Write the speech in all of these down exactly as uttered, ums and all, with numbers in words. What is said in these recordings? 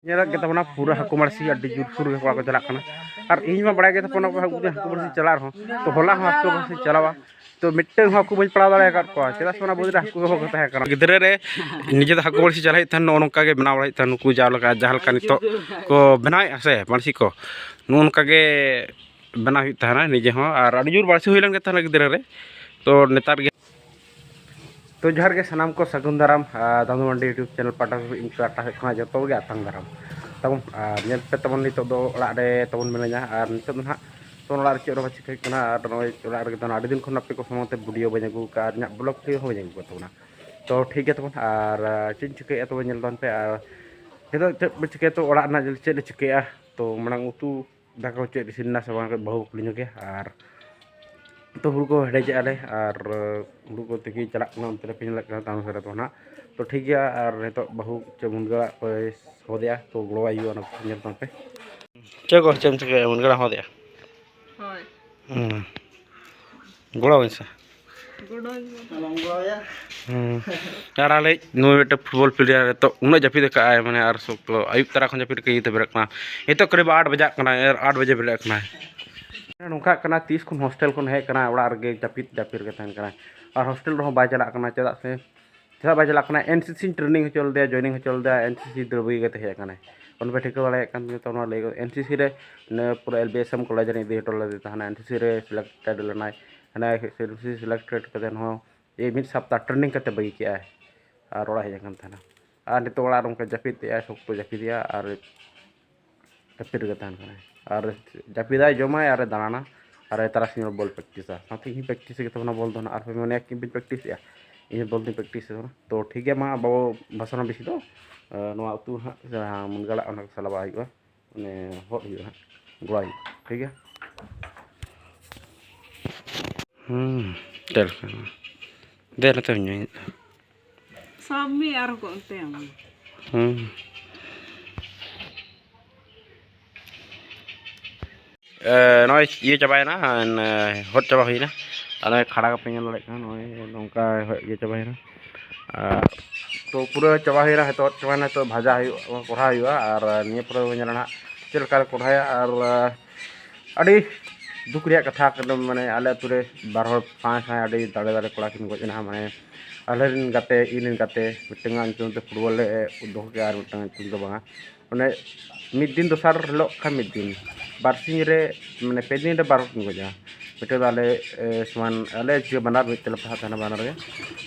ᱧᱮᱞᱮᱫ ᱜᱮ ᱛᱟᱵᱚᱱᱟ ᱯᱩᱨᱟᱹ ᱦᱟᱹᱠᱩ ᱵᱟᱹᱲᱥᱤ ᱟᱹᱰᱤ ᱡᱳᱨ ᱥᱩᱨ ᱜᱮ ᱠᱚᱲᱟ ᱠᱚ ᱪᱟᱞᱟᱜ ᱠᱟᱱᱟ᱾ ᱟᱨ ᱤᱧ ᱢᱟ ᱵᱟᱲᱟᱭ ᱜᱮ ᱛᱟᱵᱚᱱᱟ ᱦᱟᱹᱠᱩ ᱵᱟᱹᱲᱥᱤ ᱪᱟᱞᱟᱜ ᱨᱮᱦᱚᱸ, ᱛᱚ ᱦᱚᱞᱟ ᱦᱚᱸ ᱦᱟᱹᱠᱩ ᱵᱟᱹᱲᱥᱤ ᱪᱟᱞᱟᱣᱟ, ᱛᱚ ᱢᱤᱫᱴᱟᱝ ᱦᱚᱸ ᱦᱟᱹᱠᱩ ᱵᱟᱹᱧ ᱯᱟᱲᱟᱣ ᱫᱟᱲᱮ ᱟᱠᱟᱫ ᱠᱚᱣᱟ᱾ ᱪᱮᱫᱟᱜ ᱥᱮ ᱚᱱᱟ ᱵᱟᱹᱫᱽ ᱨᱮ ᱦᱟᱹᱠᱩ ᱜᱮ ᱵᱟᱠᱚ ᱛᱟᱦᱮᱸ ᱠᱟᱱᱟ᱾ ᱜᱤᱫᱽᱨᱟᱹ ᱨᱮ ᱱᱤᱡᱮ ᱫᱚ ᱦᱟᱹᱠᱩ ᱵᱟᱹᱲᱥᱤ ᱪᱟᱞᱟᱜ ᱦᱩᱭᱩᱜ ᱛᱟᱦᱮᱸᱫ, ᱱᱚᱜᱼᱚ ᱱᱚᱝᱠᱟ ᱜᱮ ᱵᱮᱱᱟᱣ ᱵᱟᱲᱟᱭ ᱦᱩᱭᱩᱜ ᱛᱟᱦᱮᱸᱫ᱾ ᱱᱩᱠᱩ ᱡᱟᱣ ᱞᱮᱠᱟ ᱡᱟᱦᱟᱸ ᱞᱮᱠᱟ ᱱᱤᱛᱚᱜ ᱠᱚ ᱵᱮᱱᱟᱣᱮᱫᱼᱟ ᱥᱮ ᱵᱟᱹᱲᱥᱤ ᱠᱚ, ᱱᱚᱜᱼᱚ ᱱᱚᱝᱠᱟ ᱜᱮ ᱵᱮᱱᱟᱣ ᱦᱩᱭᱩᱜ ᱛᱟᱦᱮᱱᱟ ᱱᱤᱡᱮ ᱦᱚᱸ᱾ ᱟᱨ ᱟᱹᱰᱤ ᱡᱳᱨ ᱵᱟᱹᱲᱥᱤ ᱦᱩᱭ ᱞᱮᱱ ᱜᱮ ᱛᱟᱦᱮᱱᱟ ᱜᱤᱫᱽᱨᱟᱹ ᱨᱮ, ᱛᱚ ᱱᱮᱛᱟᱨ ᱜᱮ᱾ ᱛᱚ ᱡᱚᱦᱟᱨ ᱜᱮ ᱥᱟᱱᱟᱢ ᱠᱚ, ᱥᱟᱹᱜᱩᱱ ᱫᱟᱨᱟᱢ᱾ ᱟᱨ ᱫᱟᱢᱫᱩ ᱢᱟᱱᱰᱤ YouTube channel ᱯᱟᱦᱴᱟ ᱥᱮᱫ ᱤᱧ ᱯᱟᱦᱴᱟ ᱥᱮᱫ ᱠᱷᱚᱱᱟᱜ ᱡᱚᱛᱚ ᱜᱮ ᱟᱛᱟᱝ ᱫᱟᱨᱟᱢ ᱛᱟᱵᱚᱱ᱾ ᱟᱨ ᱧᱮᱞ ᱯᱮ ᱛᱟᱵᱚᱱ, ᱱᱤᱛᱚᱜ ᱫᱚ ᱚᱲᱟᱜ ᱨᱮ ᱛᱟᱵᱚᱱ ᱢᱤᱱᱟᱹᱧᱟ᱾ ᱟᱨ ᱱᱤᱛᱚᱜ ᱫᱚ ᱱᱟᱦᱟᱜ ᱛᱚ ᱚᱲᱟᱜ ᱨᱮ ᱪᱮᱫ ᱦᱚᱸ ᱵᱟᱝ ᱪᱤᱠᱟᱹᱜ ᱠᱟᱱᱟ᱾ ᱟᱨ ᱱᱚᱜᱼᱚᱭ ᱚᱲᱟᱜ ᱨᱮᱜᱮ ᱫᱚ ᱟᱹᱰᱤ ᱫᱤᱱ ᱠᱷᱚᱱ ᱟᱯᱮ ᱠᱚ ᱥᱟᱢᱟᱝ ᱛᱮ video ᱵᱟᱹᱧ ᱟᱹᱜᱩ ᱠᱟᱜᱼᱟ, ᱟᱨ ᱤᱧᱟᱹᱜ vlog ᱦᱚᱸ ᱵᱟᱹᱧ ᱟᱹᱜᱩ ᱠᱟᱜ ᱛᱟᱵᱚᱱᱟ᱾ ᱛᱚ ᱴᱷᱤᱠ ᱜᱮᱭᱟ ᱛᱟᱵᱚᱱ, ᱟᱨ ᱪᱮᱫ ᱤᱧ ᱪᱤᱠᱟᱹᱭᱮᱫᱼᱟ ᱛᱚᱵᱮ ᱧᱮᱞ ᱛᱟᱵᱚᱱ ᱯᱮ᱾ ᱟᱨ ᱱᱤᱛᱚᱜ ᱪᱮᱫ ᱯᱮ ᱪᱤᱠᱟᱹᱭᱟ, ᱛᱚ ᱚᱲᱟᱜ ᱨᱮᱱᱟᱜ ᱪᱮᱫ ᱞᱮ ᱪᱤᱠᱟᱹᱭᱟ, ᱛᱚ ᱢᱟᱲᱟᱝ ᱩᱛᱩ ᱫᱟᱠᱟ ᱠᱚ ᱪᱮᱫ ᱤᱥᱤᱱ ᱮᱱᱟ ᱥᱮ ᱵᱟᱝ, ᱵᱟᱹᱦᱩ ᱠᱩᱞᱤ ᱧᱚᱜᱮᱭᱟ᱾ ᱟᱨ ᱛᱚ ᱦᱩᱲᱩ ᱠᱚ ᱦᱮᱰᱮᱡᱮᱜᱼᱟ ᱞᱮ, ᱟᱨ ᱦᱩᱲᱩ ᱠᱚ ᱛᱤᱠᱤ ᱪᱟᱞᱟᱜ ᱠᱟᱱᱟ, ᱚᱱᱛᱮ ᱨᱮ ᱯᱮ ᱧᱮᱞᱮᱫ ᱠᱟᱱᱟ ᱛᱟᱭᱚᱢ ᱥᱮᱫ ᱨᱮ ᱫᱚ ᱱᱟᱦᱟᱜ᱾ ᱛᱚ ᱴᱷᱤᱠ ᱜᱮᱭᱟ, ᱟᱨ ᱱᱤᱛᱚᱜ ᱵᱟᱹᱦᱩ ᱪᱮ ᱢᱩᱱᱜᱟᱹ ᱟᱲᱟᱜ ᱠᱚᱭ ᱦᱚᱫᱮᱜᱼᱟ, ᱛᱚ ᱜᱚᱲᱚᱣᱟᱭ ᱦᱩᱭᱩᱜᱼᱟ, ᱚᱱᱟ ᱠᱚ ᱧᱮᱞ ᱛᱟᱵᱚᱱ ᱯᱮ᱾ ᱪᱮᱫ ᱠᱚ, ᱪᱮᱫ ᱮᱢ ᱪᱤᱠᱟᱹᱭᱟ? ᱢᱩᱱᱜᱟᱹ ᱟᱲᱟᱜ ᱦᱚᱫᱮᱜᱼᱟ? ᱦᱳᱭ᱾ ᱦᱩᱸ᱾ ᱜᱚᱲᱚ ᱟᱹᱧ ᱥᱮ? ᱜᱚᱲᱚ ᱟᱹᱧ ᱢᱮ᱾ ᱟᱞᱚᱢ ᱜᱚᱲᱚᱣᱟᱭᱟ᱾ ᱦᱩᱸ᱾ ᱟᱨ ᱟᱞᱮ ᱱᱩᱭ ᱢᱤᱫᱴᱮᱱ football player ᱱᱤᱛᱚᱜ ᱩᱱᱟᱹᱜ ᱡᱟᱹᱯᱤᱫ ᱟᱠᱟᱫ ᱟᱭ, ᱢᱟᱱᱮ ᱟᱨ ᱥᱚᱠᱛᱚ ᱟᱹᱭᱩᱵ ᱛᱟᱨᱟ ᱠᱷᱚᱱ ᱡᱟᱹᱯᱤᱫ ᱟᱠᱟᱫ, ᱤᱭᱟᱹᱛᱮ ᱵᱮᱨᱮᱫ ᱠᱟᱱᱟ᱾ ᱱᱤᱛᱚᱜ ᱠᱟᱹᱨᱤᱵ ᱟᱴ ᱵᱟᱡᱟᱜ ᱠᱟᱱᱟ, ᱟᱨ ᱟᱴ ᱵᱟᱡᱮ ᱵᱮᱨᱮᱫ ᱠᱟᱱᱟᱭ᱾ ᱱᱚᱝᱠᱟ ᱠᱟᱱᱟ, ᱛᱤᱥ ᱠᱷᱚᱱ hostel ᱠᱷᱚᱱ ᱦᱮᱡ ᱠᱟᱱᱟ, ᱚᱲᱟᱜ ᱨᱮᱜᱮ ᱡᱟᱹᱯᱤᱫ, ᱡᱟᱹᱯᱤᱫ ᱨᱮᱜᱮ ᱛᱟᱦᱮᱱ ᱠᱟᱱᱟᱭ᱾ ᱟᱨ hostel ᱨᱮᱦᱚᱸ ᱵᱟᱭ ᱪᱟᱞᱟᱜ ᱠᱟᱱᱟ᱾ ᱪᱮᱫᱟᱜ ᱥᱮ, ᱪᱮᱫᱟᱜ ᱵᱟᱭ ᱪᱟᱞᱟᱜ ᱠᱟᱱᱟ? NCC training ᱦᱚᱪᱚ ᱞᱮᱫᱮᱭᱟ, joining ᱦᱚᱪᱚ ᱞᱮᱫᱮᱭᱟ, NCC ᱫᱟᱹᱲ ᱵᱟᱹᱜᱤ ᱠᱟᱛᱮ ᱦᱮᱡ ᱟᱠᱟᱱᱟᱭ᱾ ᱚᱱᱟ ᱯᱮ ᱴᱷᱤᱠᱟᱹ ᱫᱟᱲᱮᱭᱟᱜ ᱠᱟᱱ ᱜᱮᱭᱟ ᱛᱚ, ᱱᱚᱣᱟ ᱞᱟᱹᱭ ᱠᱟᱛᱮ NCC ᱨᱮ ᱤᱱᱟᱹ ᱯᱩᱨᱟᱹ LBSM college ᱨᱮ ᱤᱫᱤ ᱦᱚᱴᱚ ᱞᱮᱫᱮ ᱛᱟᱦᱮᱱᱟ, NCC ᱨᱮ selected ᱞᱮᱱᱟᱭ᱾ ᱦᱟᱱᱮ NCC selected ᱠᱟᱛᱮ ᱦᱚᱸ ᱮᱭ ᱢᱤᱫ ᱥᱟᱯᱛᱟ training ᱠᱟᱛᱮ ᱵᱟᱹᱜᱤ ᱠᱮᱜᱼᱟᱭ ᱟᱨ ᱚᱲᱟᱜ ᱦᱮᱡ ᱟᱠᱟᱱ ᱛᱟᱦᱮᱱᱟ᱾ ᱟᱨ ᱱᱤᱛᱚᱜ ᱚᱲᱟᱜ ᱨᱮ ᱚᱱᱠᱟ ᱡᱟᱹᱯᱤᱫ ᱮᱜᱼᱟᱭ, ᱥᱚᱠᱛᱚ ᱡᱟᱹᱯᱤᱫ ᱮᱜᱼᱟ ᱟᱨ ᱡᱟᱹᱯᱤᱫ ᱨᱮᱜᱮ ᱛᱟᱦᱮᱱ ᱠᱟᱱᱟᱭ᱾ ᱟᱨ ᱡᱟᱹᱯᱤᱫᱟᱭ, ᱡᱚᱢᱟᱭ ᱟᱨᱮ ᱫᱟᱬᱟᱱᱟ, ᱟᱨ ᱛᱟᱨᱟᱥᱤᱧ ᱦᱚᱸ ᱵᱚᱞ practiceᱟ᱾ ᱥᱟᱶᱛᱮ ᱤᱧ practice ᱜᱮ ᱛᱟᱵᱚᱱᱟ ᱵᱚᱞ ᱫᱚ ᱱᱟᱜ, ᱟᱨ ᱯᱮ ᱢᱮᱱᱮᱭᱟ ᱠᱤ ᱵᱟᱹᱧ practiceᱮᱜᱼᱟ, ᱤᱧ ᱦᱚᱸ ᱵᱚᱞ ᱫᱚᱧ practice ᱛᱟᱵᱚᱱᱟ᱾ ᱛᱚ ᱴᱷᱤᱠ ᱜᱮᱭᱟ, ᱢᱟ ᱵᱟᱵᱚ ᱵᱷᱟᱥᱚᱱᱟ ᱵᱮᱥᱤ ᱫᱚ, ᱱᱚᱣᱟ ᱩᱛᱩ ᱦᱟᱸᱜ ᱡᱟᱦᱟᱸ ᱢᱩᱱᱜᱟᱹ ᱟᱲᱟᱜ, ᱚᱱᱟ ᱠᱚ ᱥᱟᱞᱟᱣᱟᱜ ᱦᱩᱭᱩᱜᱼᱟ, ᱢᱟᱱᱮ ᱦᱚᱫ ᱦᱩᱭᱩᱜᱼᱟ ᱦᱟᱸᱜ, ᱜᱚᱲᱟᱭ ᱦᱩᱭᱩᱜᱼᱟ, ᱴᱷᱤᱠ ᱜᱮᱭᱟ᱾ ᱦᱩᱸ, ᱪᱮᱫ ᱞᱮᱠᱟ? ᱫᱮ ᱱᱚᱛᱮ ᱧᱩᱭ᱾ ᱥᱟᱵ ᱢᱮ ᱟᱨ ᱠᱚ ᱚᱱᱛᱮ ᱟᱢ᱾ ᱦᱩᱸ᱾ ᱮ, ᱱᱚᱜᱼᱚᱭ ᱤᱭᱟᱹ ᱪᱟᱵᱟᱭᱮᱱᱟ, ᱮ, ᱦᱚᱫ ᱪᱟᱵᱟ ᱦᱩᱭᱱᱟ᱾ ᱟᱨ ᱱᱚᱜᱼᱚᱭ ᱠᱷᱟᱲᱟ ᱠᱟᱛᱮ ᱧᱮᱞ ᱫᱟᱲᱮᱭᱟᱜ ᱠᱟᱱᱟ, ᱱᱚᱜᱼᱚᱭ ᱱᱚᱝᱠᱟ ᱤᱭᱟᱹ ᱪᱟᱵᱟᱭᱮᱱᱟ᱾ ᱟᱨ ᱛᱚ ᱯᱩᱨᱟᱹ ᱪᱟᱵᱟ ᱦᱩᱭᱱᱟ, ᱱᱤᱛᱚᱜ ᱪᱟᱵᱟᱭᱱᱟ, ᱱᱤᱛᱚᱜ ᱵᱷᱟᱡᱟ ᱦᱩᱭᱩᱜᱼᱟ, ᱠᱚᱨᱦᱟ ᱦᱩᱭᱩᱜᱼᱟ᱾ ᱟᱨ ᱱᱤᱭᱟᱹ ᱯᱚᱨᱮ ᱵᱚᱱ ᱧᱮᱞᱟ ᱱᱟᱦᱟᱜ ᱪᱮᱫ ᱞᱮᱠᱟ ᱞᱮ ᱠᱚᱨᱦᱟᱭᱟ᱾ ᱟᱨ ᱟᱹᱰᱤ ᱫᱩᱠ ᱨᱮᱭᱟᱜ ᱠᱟᱛᱷᱟ ᱠᱟᱱᱟ, ᱢᱟᱱᱮ ᱟᱞᱮ ᱟᱹᱛᱩ ᱨᱮ ᱵᱟᱨ ᱦᱚᱲ ᱥᱟᱭ ᱥᱟᱭ ᱟᱹᱰᱤ ᱫᱟᱲᱮ ᱫᱟᱲᱮ ᱠᱚᱲᱟ ᱠᱤᱱ ᱜᱚᱡ ᱮᱱᱟ᱾ ᱢᱟᱱᱮ ᱟᱞᱮ ᱨᱮᱱ ᱜᱟᱛᱮ, ᱤᱧ ᱨᱮᱱ ᱜᱟᱛᱮ, ᱢᱤᱫᱴᱟᱝ ᱟᱜ ᱧᱩᱛᱩᱢ ᱛᱮ ᱯᱷᱩᱴᱵᱚᱞ ᱞᱮ ᱫᱚᱦᱚ ᱠᱮᱜᱼᱟ ᱟᱨ ᱢᱤᱫᱴᱟᱝ ᱧᱩᱛᱩᱢ ᱫᱚ ᱵᱟᱝᱟ᱾ ᱢᱟᱱᱮ ᱢᱤᱫ ᱫᱤᱱ ᱫᱚᱥᱟᱨ ᱦᱤᱞᱳᱜ ᱠᱷᱟᱱ ᱢᱤᱫ ᱫᱤᱱ, ᱵᱟᱨ ᱥᱤᱧ ᱨᱮ, ᱢᱟᱱᱮ ᱯᱮ ᱫᱤᱱ ᱨᱮ ᱵᱟᱨ ᱦᱚᱲ ᱠᱤᱱ ᱜᱚᱡ ᱮᱱᱟ᱾ ᱢᱤᱫᱴᱟᱝ ᱫᱚ ᱟᱞᱮ ᱮ, ᱥᱚᱢᱟᱱ, ᱟᱞᱮ ᱡᱮ ᱵᱟᱱᱟᱨ ᱢᱤᱫ ᱛᱮᱞᱮ ᱯᱟᱲᱦᱟᱜ ᱛᱟᱦᱮᱱᱟ ᱵᱟᱱᱟᱨ ᱜᱮ,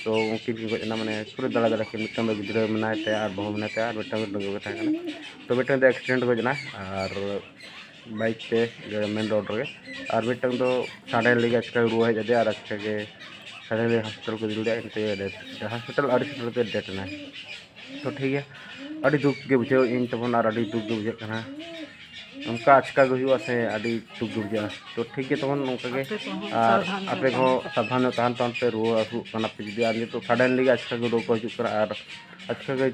ᱛᱚ ᱩᱱᱠᱤᱱ ᱠᱤᱱ ᱜᱚᱡ ᱮᱱᱟ᱾ ᱢᱟᱱᱮ ᱯᱩᱨᱟᱹ ᱫᱟᱲᱮ ᱫᱟᱲᱮ ᱠᱤᱱ, ᱢᱤᱫᱴᱟᱝ ᱫᱚ ᱜᱤᱫᱽᱨᱟᱹ ᱢᱮᱱᱟᱭ ᱛᱟᱭᱟ ᱟᱨ ᱵᱟᱹᱦᱩ ᱢᱮᱱᱟᱭ ᱛᱟᱭᱟ, ᱟᱨ ᱢᱤᱫᱴᱟᱝ ᱫᱚ ᱰᱟᱺᱜᱩᱣᱟᱹ ᱜᱮ ᱛᱟᱦᱮᱸ ᱠᱟᱱᱟ᱾ ᱛᱚ ᱢᱤᱫᱴᱟᱝ ᱫᱚ ᱮᱠᱥᱤᱰᱮᱱᱴ ᱜᱚᱡ ᱮᱱᱟ ᱟᱨ ᱵᱟᱭᱤᱠ ᱛᱮ ᱢᱮᱱ ᱨᱳᱰ ᱨᱮᱜᱮ, ᱟᱨ ᱢᱤᱫᱴᱟᱝ ᱫᱚ ᱥᱟᱰᱮᱱᱞᱤ ᱜᱮ ᱟᱪᱠᱟ ᱜᱮ ᱨᱩᱣᱟᱹ ᱦᱮᱡ ᱟᱫᱮᱭᱟ ᱟᱨ ᱟᱪᱠᱟ ᱜᱮ ᱥᱟᱰᱮᱱᱞᱤ ᱦᱚᱥᱯᱤᱴᱟᱞ ᱠᱚ ᱤᱫᱤ ᱞᱮᱫᱮᱭᱟ, ᱮᱱᱛᱮ ᱦᱚᱥᱯᱤᱴᱟᱞ ᱟᱹᱣᱨᱤ ᱥᱮᱴᱮᱨ ᱛᱮ ᱰᱮᱛᱷ ᱮᱱᱟᱭ᱾ ᱛᱚ ᱴᱷᱤᱠ ᱜᱮᱭᱟ, ᱟᱹᱰᱤ ᱫᱩᱠ ᱜᱮ ᱵᱩᱡᱷᱟᱹᱣ ᱤᱧ ᱛᱟᱵᱚᱱ ᱟᱨ ᱟᱹᱰᱤ ᱫᱩᱠ ᱜᱮ ᱵᱩᱡᱷᱟᱹᱜ ᱠᱟᱱᱟ᱾ ᱚᱱᱠᱟ ᱟᱪᱠᱟ ᱜᱮ ᱦᱩᱭᱩᱜᱼᱟ ᱥᱮ, ᱟᱹᱰᱤ ᱫᱩᱠ ᱜᱮ ᱵᱩᱡᱷᱟᱹᱜᱼᱟ᱾ ᱛᱚ ᱴᱷᱤᱠ ᱜᱮ ᱛᱟᱵᱚᱱ ᱱᱚᱝᱠᱟ ᱜᱮ, ᱟᱯᱮ ᱠᱚᱦᱚᱸ ᱟᱨ ᱥᱟᱵᱫᱷᱟᱱ ᱟᱯᱮ ᱧᱚᱜ ᱠᱚᱦᱚᱸ ᱛᱟᱦᱮᱱ ᱥᱟᱵᱫᱷᱟᱱ ᱧᱚᱜ ᱛᱟᱦᱮᱱ ᱛᱟᱵᱚᱱ ᱯᱮ᱾ ᱨᱩᱣᱟᱹ ᱦᱟᱹᱥᱩᱜ ᱠᱟᱱᱟ ᱯᱮ ᱡᱩᱫᱤ, ᱟᱨ ᱱᱤᱛᱚᱜ ᱥᱟᱰᱮᱱᱞᱤ ᱜᱮ ᱟᱪᱠᱟ ᱜᱮ ᱨᱳᱜᱽ ᱠᱚ ᱦᱤᱡᱩᱜ ᱠᱟᱱᱟ, ᱟᱨ ᱟᱪᱠᱟ ᱜᱮ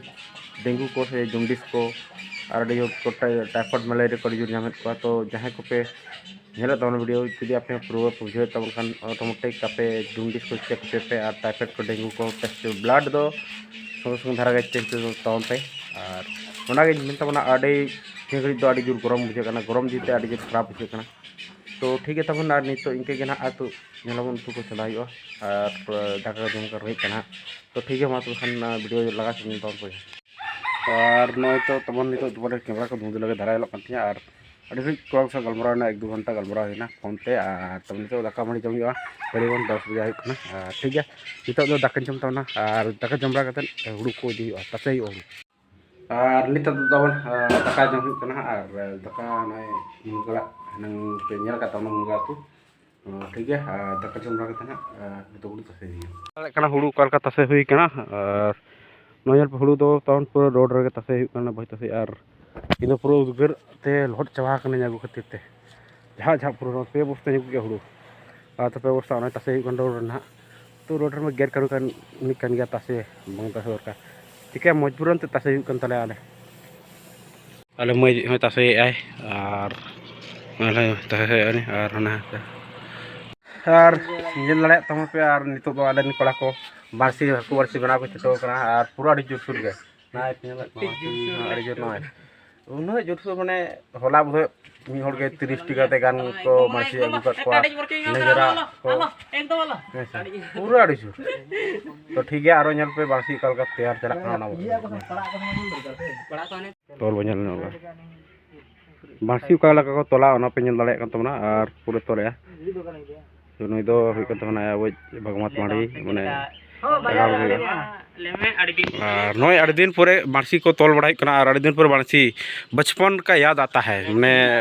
ᱰᱮᱝᱜᱩ ᱠᱚ ᱥᱮ ᱡᱚᱱᱰᱤᱥ ᱠᱚ ᱟᱨ ᱟᱹᱰᱤ ᱡᱳᱨ ᱴᱟᱭᱯᱷᱚᱭᱮᱰ ᱢᱮᱞᱮᱨᱤᱭᱟ ᱠᱚ ᱟᱹᱰᱤ ᱡᱳᱨ ᱧᱟᱢᱮᱫ ᱠᱚᱣᱟ᱾ ᱛᱚ ᱡᱟᱦᱟᱸᱭ ᱠᱚᱯᱮ ᱧᱮᱞᱮᱫ ᱛᱟᱵᱚᱱᱟ ᱵᱷᱤᱰᱤᱭᱳ, ᱡᱩᱫᱤ ᱟᱯᱮ ᱦᱚᱸ ᱯᱩᱨᱟᱹ ᱯᱮ ᱵᱩᱡᱷᱟᱹᱣᱮᱫ ᱛᱟᱵᱚᱱ ᱠᱷᱟᱱ, ᱚᱴᱳᱢᱮᱴᱤᱠ ᱟᱯᱮ ᱡᱚᱱᱰᱤᱥ ᱠᱚ ᱪᱮᱠ ᱦᱚᱪᱚᱭ ᱯᱮ ᱟᱨ ᱴᱟᱭᱯᱷᱚᱭᱮᱰ ᱠᱚ ᱰᱮᱝᱜᱩ ᱠᱚ ᱴᱮᱥᱴ, ᱵᱞᱟᱰ ᱫᱚ ᱥᱚᱸᱜᱮ ᱥᱚᱸᱜᱮ ᱫᱷᱟᱨᱟ ᱜᱮ ᱪᱮᱠ ᱛᱟᱵᱚᱱ ᱯᱮ᱾ ᱟᱨ ᱚᱱᱟᱜᱮ ᱢᱮᱱ ᱛᱟᱵᱚᱱᱟ, ᱟᱹᱰᱤ ᱱᱤᱭᱟᱹ ᱜᱷᱟᱹᱲᱤᱡ ᱫᱚ ᱟᱹᱰᱤ ᱡᱳᱨ ᱜᱚᱨᱚᱢ ᱵᱩᱡᱷᱟᱹᱜ ᱠᱟᱱᱟ, ᱜᱚᱨᱚᱢ ᱤᱫᱤᱛᱮ ᱟᱹᱰᱤ ᱡᱳᱨ ᱠᱷᱟᱨᱟᱯ ᱵᱩᱡᱷᱟᱹᱜ ᱠᱟᱱᱟ᱾ ᱛᱚ ᱴᱷᱤᱠ ᱜᱮ ᱛᱟᱵᱚᱱ, ᱟᱨ ᱱᱤᱛᱚᱜ ᱤᱱᱠᱟᱹ ᱜᱮ ᱱᱟᱦᱟᱜ, ᱟᱨ ᱛᱚ ᱧᱮᱞᱟᱵᱚᱱ ᱩᱛᱩ ᱠᱚ ᱪᱚᱸᱫᱟ ᱦᱩᱭᱩᱜᱼᱟ ᱟᱨ ᱫᱟᱠᱟ ᱡᱚᱢ ᱠᱚ ᱨᱮᱸᱜᱮᱡ ᱠᱟᱱᱟ ᱦᱟᱸᱜ᱾ ᱛᱚ ᱴᱷᱤᱠ ᱜᱮᱭᱟ, ᱢᱟ ᱛᱚᱵᱮ ᱠᱷᱟᱱ ᱵᱷᱤᱰᱤᱭᱳ ᱞᱟᱜᱟ ᱥᱮᱫ ᱧᱮᱞ ᱛᱟᱵᱚᱱ ᱯᱮ᱾ ᱟᱨ ᱱᱚᱜᱼᱚᱭ ᱛᱚ ᱛᱟᱵᱚᱱ ᱱᱤᱛᱚᱜ ᱫᱚ ᱠᱮᱢᱮᱨᱟ ᱠᱚ ᱫᱷᱩᱸᱫᱷᱩ ᱞᱟᱜᱮ ᱫᱷᱟᱨᱟ ᱧᱮᱞᱚᱜ ᱠᱟᱱ ᱛᱤᱧᱟ, ᱟᱨ ᱟᱹᱰᱤ ᱜᱷᱟᱹᱲᱤᱡ ᱠᱚᱲᱟ ᱠᱚ ᱥᱟᱶ ᱜᱟᱞᱢᱟᱨᱟᱣ ᱮᱱᱟ, ᱮᱠ ᱫᱩ ᱜᱷᱚᱱᱴᱟ ᱜᱟᱞᱢᱟᱨᱟᱣ ᱦᱩᱭᱱᱟ ᱯᱷᱳᱱ ᱛᱮ᱾ ᱟᱨ ᱛᱚᱵᱮ ᱱᱤᱛᱚᱜ ᱫᱟᱠᱟ ᱢᱟᱹᱲᱤ ᱡᱚᱢ ᱦᱩᱭᱩᱜᱼᱟ, ᱜᱷᱟᱹᱲᱤ ᱵᱚᱱ ᱫᱚᱥ ᱵᱟᱡᱟ ᱦᱩᱭᱩᱜ ᱠᱟᱱᱟ᱾ ᱟᱨ ᱴᱷᱤᱠ ᱜᱮᱭᱟ, ᱱᱤᱛᱚᱜ ᱫᱚ ᱫᱟᱠᱟᱧ ᱡᱚᱢ ᱛᱟᱵᱚᱱᱟ, ᱟᱨ ᱫᱟᱠᱟ ᱡᱚᱢ ᱵᱟᱲᱟ ᱠᱟᱛᱮᱫ ᱦᱩᱲᱩ ᱠᱚ ᱤᱫᱤ ᱦᱩᱭᱩᱜᱼᱟ, ᱛᱟᱥᱮ ᱦᱩᱭᱩᱜᱼᱟ ᱦᱩᱲᱩ᱾ ᱟᱨ ᱱᱤᱛᱚᱜ ᱫᱚ ᱛᱟᱵᱚᱱ, ᱟᱨ ᱫᱟᱠᱟ ᱡᱚᱢ ᱦᱩᱭᱩᱜ ᱠᱟᱱᱟ, ᱟᱨ ᱫᱟᱠᱟ ᱱᱚᱜᱼᱚᱭ ᱢᱩᱱᱜᱟᱹ ᱟᱲᱟᱜ ᱦᱩᱱᱟᱹᱝ ᱯᱮ ᱧᱮᱞ ᱟᱠᱟᱫ ᱛᱟᱵᱚᱱᱟ, ᱢᱩᱱᱜᱟᱹ ᱟᱲᱟᱜ ᱩᱛᱩ᱾ ᱴᱷᱤᱠ ᱜᱮᱭᱟ, ᱟᱨ ᱫᱟᱠᱟ ᱡᱚᱢ ᱵᱟᱲᱟ ᱠᱟᱛᱮ ᱱᱟᱜ, ᱟᱨ ᱱᱤᱛᱚᱜ ᱦᱩᱲᱩ ᱛᱟᱥᱮ ᱦᱩᱭᱩᱜᱼᱟ᱾ ᱧᱮᱞᱮᱫ ᱠᱟᱱᱟ ᱦᱩᱲᱩ ᱚᱠᱟ ᱞᱮᱠᱟ ᱛᱟᱥᱮ ᱦᱩᱭ ᱠᱟᱱᱟ, ᱟᱨ ᱱᱚᱣᱟ ᱧᱮᱞ ᱯᱮ, ᱦᱩᱲᱩ ᱫᱚ ᱛᱟᱵᱚᱱ ᱯᱩᱨᱟᱹ ᱨᱳᱰ ᱨᱮᱜᱮ ᱛᱟᱥᱮ ᱦᱩᱭᱩᱜ ᱠᱟᱱᱟ, ᱵᱟᱹᱭ ᱛᱟᱥᱮ᱾ ᱟᱨ ᱤᱧ ᱫᱚ ᱯᱩᱨᱟᱹ ᱩᱫᱽᱜᱟᱹᱨ ᱛᱮ ᱞᱚᱦᱚᱫ ᱪᱟᱵᱟ ᱟᱠᱟᱱᱟᱹᱧ ᱟᱹᱜᱩ ᱠᱷᱟᱹᱛᱤᱨ ᱛᱮ, ᱡᱟᱦᱟᱸ ᱡᱟᱦᱟᱸ ᱯᱩᱨᱟᱹ ᱯᱮ ᱵᱚᱥᱛᱟᱧ ᱟᱹᱜᱩ ᱠᱮᱜᱼᱟ ᱦᱩᱲᱩ, ᱟᱨ ᱛᱚ ᱯᱮ ᱵᱚᱥᱛᱟ ᱚᱱᱟ ᱛᱟᱥᱮ ᱦᱩᱭᱩᱜ ᱠᱟᱱᱟ ᱨᱳᱰ ᱨᱮ ᱱᱟᱦᱟᱜ᱾ ᱛᱚ ᱨᱳᱰ ᱨᱮᱢᱟ ᱜᱮᱨ ᱠᱟᱹᱱᱩ ᱠᱟᱱ, ᱩᱱᱤ ᱠᱟᱱ ᱜᱮᱭᱟ ᱛᱟᱥᱮ, ᱵᱟᱝ ᱛᱟᱥᱮ ᱫᱚᱨᱠᱟᱨ᱾ ᱪᱤᱠᱟᱹ ᱢᱚᱡᱽᱵᱩᱨᱟᱱ ᱛᱮ ᱛᱟᱥᱮ ᱦᱩᱭᱩᱜ ᱠᱟᱱ ᱛᱟᱞᱮᱭᱟ ᱟᱞᱮ᱾ ᱟᱞᱮ ᱢᱟᱹᱭ ᱦᱚᱸᱭ ᱛᱟᱥᱮᱭᱮᱫᱼᱟᱭ, ᱟᱨ ᱟᱞᱮ ᱛᱟᱥᱮᱭᱮᱫᱼᱟ ᱞᱮ, ᱟᱨ ᱚᱱᱟ ᱟᱨ ᱧᱮᱞ ᱫᱟᱲᱮᱭᱟᱜ ᱛᱟᱵᱚᱱ ᱯᱮ, ᱟᱨ ᱱᱤᱛᱚᱜ ᱫᱚ ᱟᱞᱮ ᱨᱮᱱ ᱠᱚᱲᱟ ᱠᱚ ᱵᱟᱹᱲᱥᱤ, ᱦᱟᱹᱠᱩ ᱵᱟᱹᱲᱥᱤ ᱵᱮᱱᱟᱣ ᱠᱚ ᱪᱷᱩᱴᱟᱹᱣ ᱠᱟᱱᱟ ᱟᱨ ᱯᱩᱨᱟᱹ ᱟᱹᱰᱤ ᱡᱳᱨᱥᱳᱨ ᱜᱮ᱾ ᱱᱚᱜᱼᱚᱭ ᱯᱮ ᱧᱮᱞᱮᱫ ᱠᱚᱣᱟ, ᱟᱹᱰᱤ ᱡᱳᱨ ᱱᱚᱜᱼᱚᱭ᱾ ᱩᱱᱟᱹᱜ ᱡᱳᱨᱥᱳᱨ, ᱢᱟᱱᱮ, ᱦᱚᱞᱟ ᱵᱚᱫᱷᱚᱭ ᱢᱤᱫ ᱦᱚᱲ ᱜᱮ ᱛᱤᱨᱤᱥ ᱴᱤ ᱠᱟᱛᱮ ᱜᱟᱱ ᱠᱚ ᱵᱟᱹᱲᱥᱤ ᱟᱹᱜᱩ ᱠᱟᱫ ᱠᱚᱣᱟ᱾ ᱞᱮᱸᱡᱽᱨᱟ ᱠᱚ᱾ ᱦᱮᱸ ᱥᱮ? ᱯᱩᱨᱟᱹ ᱟᱹᱰᱤ ᱡᱳᱨ᱾ ᱛᱚ ᱴᱷᱤᱠ ᱜᱮᱭᱟ, ᱟᱨᱚ ᱧᱮᱞ ᱯᱮ ᱵᱟᱹᱲᱥᱤ ᱚᱠᱟ ᱞᱮᱠᱟ ᱛᱮᱭᱟᱨ ᱪᱟᱞᱟᱜ ᱠᱟᱱᱟ ᱚᱱᱟ ᱵᱚᱫᱚᱞ᱾ ᱛᱚᱞ ᱵᱚ ᱧᱮᱞ ᱧᱚᱜᱟ᱾ ᱵᱟᱹᱲᱥᱤ ᱚᱠᱟ ᱞᱮᱠᱟ ᱠᱚ ᱛᱚᱞᱟ, ᱚᱱᱟ ᱯᱮ ᱧᱮᱞ ᱫᱟᱲᱮᱭᱟᱜ ᱠᱟᱱ ᱛᱟᱵᱚᱱᱟ᱾ ᱟᱨ ᱯᱩᱨᱟᱹ ᱛᱚᱞᱮᱜᱼᱟ᱾ ᱛᱚ ᱱᱩᱭ ᱫᱚ ᱦᱩᱭᱩᱜ ᱠᱟᱱ ᱛᱟᱵᱚᱱᱟ ᱟᱵᱚᱭᱤᱡ ᱵᱷᱟᱜᱽᱢᱟᱛ ᱢᱟᱹᱲᱤ, ᱢᱟᱱᱮ, ᱮᱜᱟᱨᱚ ᱜᱮ ᱦᱩᱭᱩᱜᱼᱟ᱾ ᱟᱨ ᱱᱚᱜᱼᱚᱭ ᱟᱹᱰᱤ ᱫᱤᱱ ᱯᱚᱨᱮ ᱵᱟᱹᱲᱥᱤ ᱠᱚ ᱛᱚᱞ ᱵᱟᱲᱟ ᱦᱩᱭᱩᱜ ᱠᱟᱱᱟ᱾ ᱟᱨ ᱟᱹᱰᱤ ᱫᱤᱱ ᱯᱚᱨᱮ ᱵᱟᱹᱲᱥᱤ, ᱵᱟᱪᱯᱚᱱ ᱠᱟ ᱭᱟᱫ ᱟᱛᱟ ᱦᱟᱭ, ᱢᱟᱱᱮ,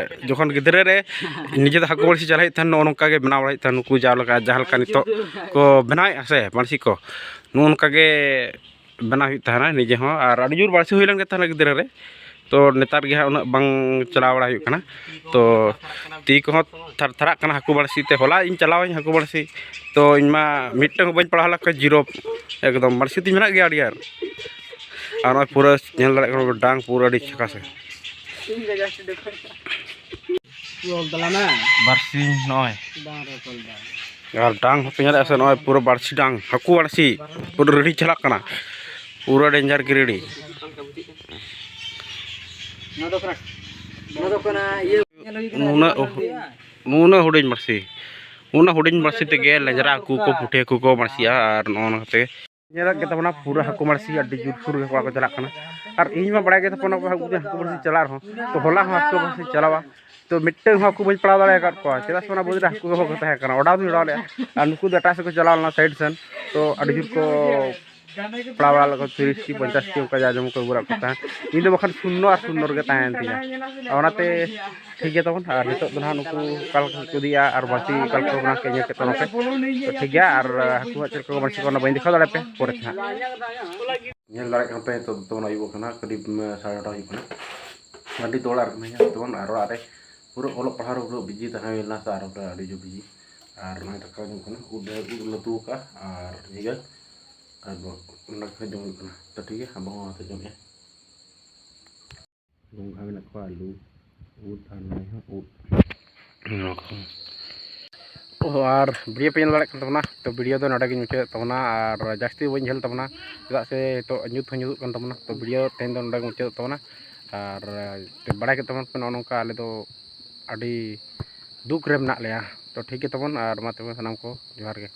ᱡᱚᱠᱷᱚᱱ ᱜᱤᱫᱽᱨᱟᱹ ᱨᱮ ᱱᱤᱡᱮ ᱫᱚ ᱦᱟᱹᱠᱩ ᱵᱟᱹᱲᱥᱤ ᱪᱟᱞᱟᱜ ᱦᱩᱭᱩᱜ ᱛᱟᱦᱮᱱ, ᱱᱚᱜᱼᱚ ᱱᱚᱝᱠᱟ ᱜᱮ ᱵᱮᱱᱟᱣ ᱵᱟᱲᱟ ᱦᱩᱭᱩᱜ ᱛᱟᱦᱮᱱ, ᱱᱩᱠᱩ ᱡᱟᱣ ᱞᱮᱠᱟ ᱡᱟᱦᱟᱸ ᱞᱮᱠᱟ ᱱᱤᱛᱚᱜ ᱠᱚ ᱵᱮᱱᱟᱣᱮᱫᱼᱟ ᱥᱮ ᱵᱟᱹᱲᱥᱤ ᱠᱚ, ᱱᱚᱜᱼᱚ ᱱᱚᱝᱠᱟ ᱜᱮ ᱵᱮᱱᱟᱣ ᱦᱩᱭᱩᱜ ᱛᱟᱦᱮᱱᱟ ᱱᱤᱡᱮ ᱦᱚᱸ᱾ ᱟᱨ ᱟᱹᱰᱤ ᱡᱳᱨ ᱵᱟᱹᱲᱥᱤ ᱦᱩᱭ ᱞᱮᱱ ᱜᱮ ᱛᱟᱦᱮᱱᱟ ᱜᱤᱫᱽᱨᱟᱹ ᱨᱮ, ᱛᱚ ᱱᱮᱛᱟᱨ ᱜᱮ ᱦᱟᱸᱜ ᱩᱱᱟᱹᱜ ᱵᱟᱝ ᱪᱟᱞᱟᱣ ᱵᱟᱲᱟ ᱦᱩᱭᱩᱜ ᱠᱟᱱᱟ᱾ ᱛᱚ ᱛᱤ ᱠᱚᱦᱚᱸ ᱛᱷᱟᱨ ᱛᱷᱟᱨᱟᱜ ᱠᱟᱱᱟ ᱦᱟᱹᱠᱩ ᱵᱟᱹᱲᱥᱤ ᱛᱮ᱾ ᱦᱚᱞᱟ ᱤᱧ ᱪᱟᱞᱟᱣ ᱟᱹᱧ ᱦᱟᱹᱠᱩ ᱵᱟᱹᱲᱥᱤ, ᱛᱚ ᱤᱧ ᱢᱟ ᱢᱤᱫᱴᱟᱝ ᱦᱚᱸ ᱵᱟᱹᱧ ᱯᱟᱲᱟᱣ ᱞᱮᱫ ᱠᱚᱣᱟ, ᱡᱤᱨᱳ ᱮᱠᱫᱚᱢ᱾ ᱵᱟᱹᱲᱥᱤ ᱛᱤᱧ ᱢᱮᱱᱟᱜ ᱜᱮᱭᱟ ᱟᱹᱰᱤ ᱟᱸᱴ᱾ ᱟᱨ ᱱᱚᱜᱼᱚᱭ ᱯᱩᱨᱟᱹ ᱧᱮᱞ ᱫᱟᱲᱮᱭᱟᱜ ᱠᱟᱱᱟ ᱰᱟᱝ ᱯᱩᱨᱟᱹ ᱟᱹᱰᱤ ᱪᱷᱟᱠᱟ ᱥᱮ᱾ ᱵᱟᱹᱲᱥᱤ ᱱᱚᱜᱼᱚᱭ᱾ ᱟᱨ ᱰᱟᱝ ᱦᱚᱸᱯᱮ ᱧᱮᱞᱮᱫᱼᱟ ᱥᱮ, ᱱᱚᱜᱼᱚᱭ ᱯᱩᱨᱟᱹ ᱵᱟᱹᱲᱥᱤ ᱰᱟᱝ, ᱦᱟᱹᱠᱩ ᱵᱟᱹᱲᱥᱤ ᱯᱩᱨᱟᱹ ᱨᱮᱰᱤ ᱪᱟᱞᱟᱜ ᱠᱟᱱᱟ, ᱯᱩᱨᱟᱹ ᱰᱮᱧᱡᱟᱨ ᱜᱮ ᱨᱮᱰᱤ᱾ ᱱᱚᱣᱟ ᱫᱚ ᱠᱟᱱᱟ, ᱱᱚᱣᱟ ᱫᱚ ᱠᱟᱱᱟ ᱤᱭᱟᱹ᱾ ᱱᱩᱱᱟᱹᱜ, ᱱᱩᱱᱟᱹᱜ ᱦᱩᱰᱤᱧ ᱵᱟᱹᱲᱥᱤ, ᱩᱱᱟᱹᱜ ᱦᱩᱰᱤᱧ ᱵᱟᱹᱲᱥᱤ ᱛᱮᱜᱮ ᱞᱮᱸᱡᱽᱨᱟ ᱦᱟᱹᱠᱩ ᱠᱚ, ᱯᱩᱴᱷᱤ ᱦᱟᱹᱠᱩ ᱠᱚ ᱵᱟᱹᱲᱥᱤᱜᱼᱟ᱾ ᱟᱨ ᱱᱚᱜᱼᱚ ᱱᱚᱝᱠᱟ ᱛᱮᱜᱮ ᱧᱮᱞᱮᱫ ᱜᱮ ᱛᱟᱵᱚᱱᱟ ᱯᱩᱨᱟᱹ ᱦᱟᱹᱠᱩ ᱵᱟᱹᱲᱥᱤ ᱟᱹᱰᱤ ᱡᱳᱨᱥᱳᱨ ᱜᱮ ᱠᱚᱲᱟ ᱠᱚ ᱪᱟᱞᱟᱜ ᱠᱟᱱᱟ᱾ ᱟᱨ ᱤᱧ ᱢᱟ ᱵᱟᱲᱟᱭ ᱜᱮ ᱛᱟᱵᱚᱱᱟ ᱦᱟᱹᱠᱩ, ᱦᱟᱹᱠᱩ ᱵᱟᱹᱲᱥᱤ ᱪᱟᱞᱟᱜ ᱨᱮᱦᱚᱸ, ᱛᱚ ᱦᱚᱞᱟ ᱦᱚᱸ ᱦᱟᱹᱠᱩ ᱵᱟᱹᱲᱥᱤ ᱪᱟᱞᱟᱣᱟ, ᱛᱚ ᱢᱤᱫᱴᱟᱝ ᱦᱚᱸ ᱦᱟᱹᱠᱩ ᱵᱟᱹᱧ ᱯᱟᱲᱟᱣ ᱫᱟᱲᱮ ᱟᱠᱟᱫ ᱠᱚᱣᱟ, ᱪᱮᱫᱟᱜ ᱥᱮ ᱚᱱᱟ ᱵᱟᱹᱫᱽ ᱨᱮ ᱦᱟᱹᱠᱩ ᱜᱮ ᱵᱟᱠᱚ ᱛᱟᱦᱮᱸ ᱠᱟᱱᱟ᱾ ᱚᱰᱟᱣ ᱫᱩᱧ ᱚᱰᱟᱣ ᱞᱮᱫᱼᱟ, ᱟᱨ ᱱᱩᱠᱩ ᱫᱚ ᱮᱴᱟᱜ ᱥᱮᱫ ᱠᱚ ᱪᱟᱞᱟᱣ ᱞᱮᱱᱟ ᱥᱟᱭᱤᱰ ᱥᱮᱱ, ᱛᱚ ᱟᱹᱰᱤ ᱡᱳᱨ ᱠᱚ ᱯᱟᱲᱟᱣ ᱵᱟᱲᱟ ᱞᱮᱫ ᱠᱚᱣᱟ, ᱛᱤᱨᱤᱥ ᱴᱤ ᱯᱚᱧᱪᱟᱥ ᱴᱤ ᱚᱱᱠᱟ ᱡᱟ ᱡᱮᱢᱚᱱ ᱠᱚ ᱟᱹᱜᱩ ᱵᱟᱲᱟ ᱠᱚ ᱛᱟᱦᱮᱸᱫ᱾ ᱤᱧ ᱫᱚ ᱵᱟᱠᱷᱟᱱ ᱥᱩᱱᱱᱚ ᱟᱨ ᱥᱩᱱᱱᱚ ᱨᱮᱜᱮ ᱛᱟᱦᱮᱸᱭᱮᱱ ᱛᱤᱧᱟ᱾ ᱟᱨ ᱚᱱᱟᱛᱮ ᱴᱷᱤᱠ ᱜᱮᱭᱟ ᱛᱟᱵᱚᱱ, ᱟᱨ ᱱᱤᱛᱚᱜ ᱫᱚ ᱱᱟᱦᱟᱜ ᱱᱩᱠᱩ ᱚᱠᱟ ᱞᱮᱠᱟ ᱠᱚ ᱤᱫᱤᱭᱟ ᱟᱨ ᱵᱟᱹᱲᱥᱤ ᱚᱠᱟ ᱞᱮᱠᱟ ᱠᱚ ᱵᱮᱱᱟᱣ ᱠᱮᱫ, ᱧᱮᱞ ᱠᱮᱫ ᱛᱟᱵᱚᱱᱟ ᱯᱮ᱾ ᱛᱚ ᱴᱷᱤᱠ ᱜᱮᱭᱟ, ᱟᱨ ᱦᱟᱹᱠᱩ ᱦᱟᱸᱜ ᱪᱮᱫ ᱞᱮᱠᱟ ᱠᱚ ᱵᱟᱹᱲᱥᱤ ᱠᱚᱣᱟ ᱚᱱᱟ ᱵᱟᱹᱧ ᱫᱮᱠᱷᱟᱣ ᱫᱟᱲᱮᱭᱟᱯᱮ, ᱯᱚᱨᱮ ᱛᱮ ᱦᱟᱸᱜ᱾ ᱧᱮᱞ ᱫᱟᱲᱮᱭᱟᱜ ᱠᱟᱱ ᱯᱮ, ᱱᱤᱛᱚᱜ ᱫᱚ ᱟᱹᱭᱩᱵ ᱟᱠᱟᱱᱟ, ᱠᱟᱹᱴᱤᱡ, ᱩᱢ, ᱥᱟᱲᱮ ᱱᱚᱴᱟ ᱦᱩᱭᱩᱜ ᱠᱟᱱᱟ᱾ ᱟᱹᱰᱤ ᱫᱚ ᱚᱲᱟᱜ ᱨᱮ ᱢᱮᱱᱟᱧᱟ ᱛᱟᱵᱚᱱ, ᱟᱨ ᱚᱲᱟᱜ ᱨᱮ ᱯᱩᱨᱟᱹ ᱚᱞᱚᱜ ᱯᱟᱲᱦᱟᱣ ᱨᱮ ᱯᱩᱨᱟᱹ ᱵᱤᱡᱤ ᱛᱟᱦᱮᱸ ᱦᱩᱭ ᱞᱮᱱᱟ ᱥᱮ, ᱟᱨ ᱯᱩᱨᱟᱹ ᱟᱹᱰᱤ ᱡᱳᱨ ᱵᱤᱡᱤ᱾ ᱟᱨ ᱱᱚᱜᱼᱚᱭ ᱫᱟᱠᱟ ᱡᱚᱢ ᱠᱟᱱᱟ, ᱩᱫ, ᱩᱫ ᱞᱮ ᱩᱛᱩ ᱟᱠᱟᱫᱼᱟ ᱟᱨ ᱡᱷᱤᱸᱜᱟᱹ, ᱟᱨ ᱚᱱᱟ ᱠᱚ ᱡᱚᱢ ᱦᱩᱭᱩᱜ ᱠᱟᱱᱟ᱾ ᱛᱚ ᱴᱷᱤᱠ ᱜᱮᱭᱟ, ᱟᱵᱚ ᱦᱚᱸ ᱱᱚᱛᱮ ᱡᱚᱢᱮᱜᱼᱟ᱾ ᱜᱚᱝᱜᱷᱟ ᱢᱮᱱᱟᱜ ᱠᱚᱣᱟ, ᱟᱹᱞᱩ, ᱩᱫ, ᱟᱨ ᱱᱚᱜᱼᱚᱭ ᱦᱚᱸ ᱩᱫ᱾ ᱱᱚᱣᱟ ᱠᱚ᱾ ᱚ, ᱟᱨ video ᱯᱮ ᱧᱮᱞ ᱫᱟᱲᱮᱭᱟᱜ ᱠᱟᱱ ᱛᱟᱵᱚᱱᱟ᱾ ᱛᱚ video ᱫᱚ ᱱᱚᱰᱮ ᱜᱤᱧ ᱢᱩᱪᱟᱹᱫᱮᱫ ᱛᱟᱵᱚᱱᱟ, ᱟᱨ ᱡᱟᱹᱥᱛᱤ ᱵᱟᱹᱧ ᱡᱷᱟᱹᱞ ᱛᱟᱵᱚᱱᱟ, ᱪᱮᱫᱟᱜ ᱥᱮ ᱱᱤᱛᱚᱜ ᱧᱩᱛ ᱦᱚᱸ ᱧᱩᱛᱩᱜ ᱠᱟᱱ ᱛᱟᱵᱚᱱᱟ᱾ ᱛᱚ video ᱛᱮᱦᱮᱧ ᱫᱚ ᱱᱚᱰᱮ ᱜᱮ ᱢᱩᱪᱟᱹᱫᱚᱜ ᱛᱟᱵᱚᱱᱟ᱾ ᱟᱨ ᱵᱟᱲᱟᱭ ᱠᱮᱫ ᱛᱟᱵᱚᱱ ᱯᱮ, ᱱᱚᱜᱼᱚ ᱱᱚᱝᱠᱟ ᱟᱞᱮ ᱫᱚ ᱟᱹᱰᱤ ᱫᱩᱠ ᱨᱮ ᱢᱮᱱᱟᱜ ᱞᱮᱭᱟ᱾ ᱛᱚ ᱴᱷᱤᱠ ᱜᱮ ᱛᱟᱵᱚᱱ, ᱟᱨ ᱢᱟ ᱛᱚᱵᱮ ᱥᱟᱱᱟᱢ ᱠᱚ ᱡᱚᱦᱟᱨ ᱜᱮ᱾